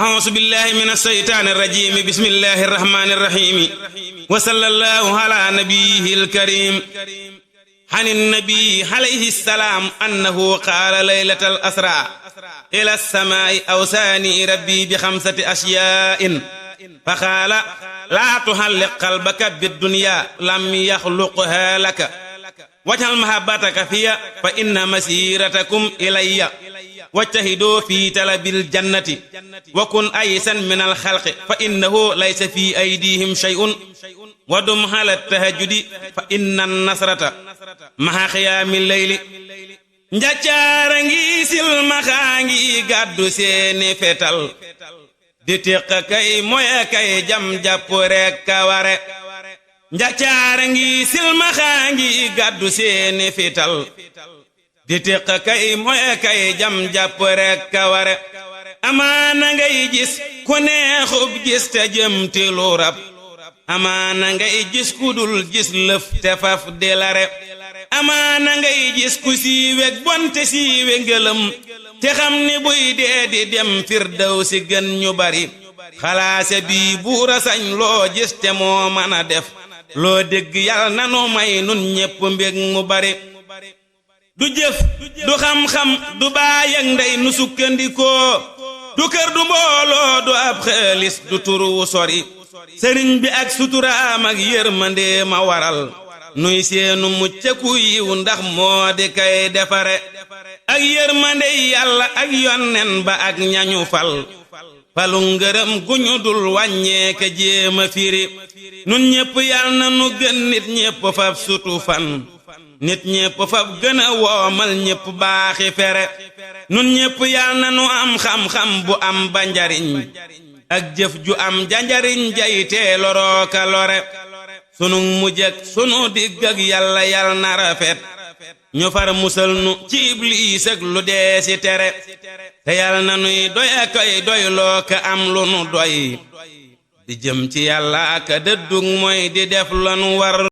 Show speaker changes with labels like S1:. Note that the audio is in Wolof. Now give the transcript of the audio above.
S1: أعوذ بالله من الشيطان الرجيم بسم الله الرحمن الرحيم وصلى الله على نبيه الكريم عن النبي عليه السلام أنه قال ليلة الأسرى إلى السماء أوصاني ربي بخمسة أشياء فقال لا تهلق قلبك بالدنيا لم يخلقها لك واجعل محبتك فيها فإن مسيرتكم إلي واجتهدوا في طلب الجنة وكن أيسا من الخلق فإنه ليس في أيديهم شيء ودم على التهجد فإن النصرة مع قيام الليل njaccaara silmaxa ngi gàddu seeni fetal di tiq kay moya kay jam jàpp rekk a ware njaccaara ngi silmaxa ngi gàddu seeni fetal di tiq kay moya kay jam jàpp rekk a ware amaana ngay gis ku neexub gis te jëm ti lu rab amaana ngay gis ku dul gis lëf te faf di lare amaana ngay gis ku siiweg bonte siiwe ngëlëm te xam ni buy dee di dem firdawsi gën ñu bari xalaase bii buura sañ loo gis te moo mën a def loo dégg yàlla nanu may nun ñépp mbég mu bari du jëf du xam-xam du baay ak ndey nu sukkandikoo du kër du mbooloo du ab xaalis du turu sori sëriñ bi ak suturaam ak yërmande ma waral nuy seenu muccaku yiw ndax moo di kay defare ak yërmande yàlla ak yonnen ba ak ñañu fal falu ngërëm guñu dul wàññeeke jéema firi nun ñépp yal na nu gën nit ñépp fab sutu fan nit ñépp fab gën a woomal ñépp baaxi fere nun ñépp yal na nu am xam-xam bu am ba njariñ ak jëf ju am janjariñ jaytee lorooka lore sunu mujj ak sunu digg ak yàlla yal na rafet ñu far musal nu ci ibliis ak lu dee si tere te yal na nuy doy ak ay doy loo ka am lu nu doy di jëm ci yàlla ak dëddug mooy di def lanu war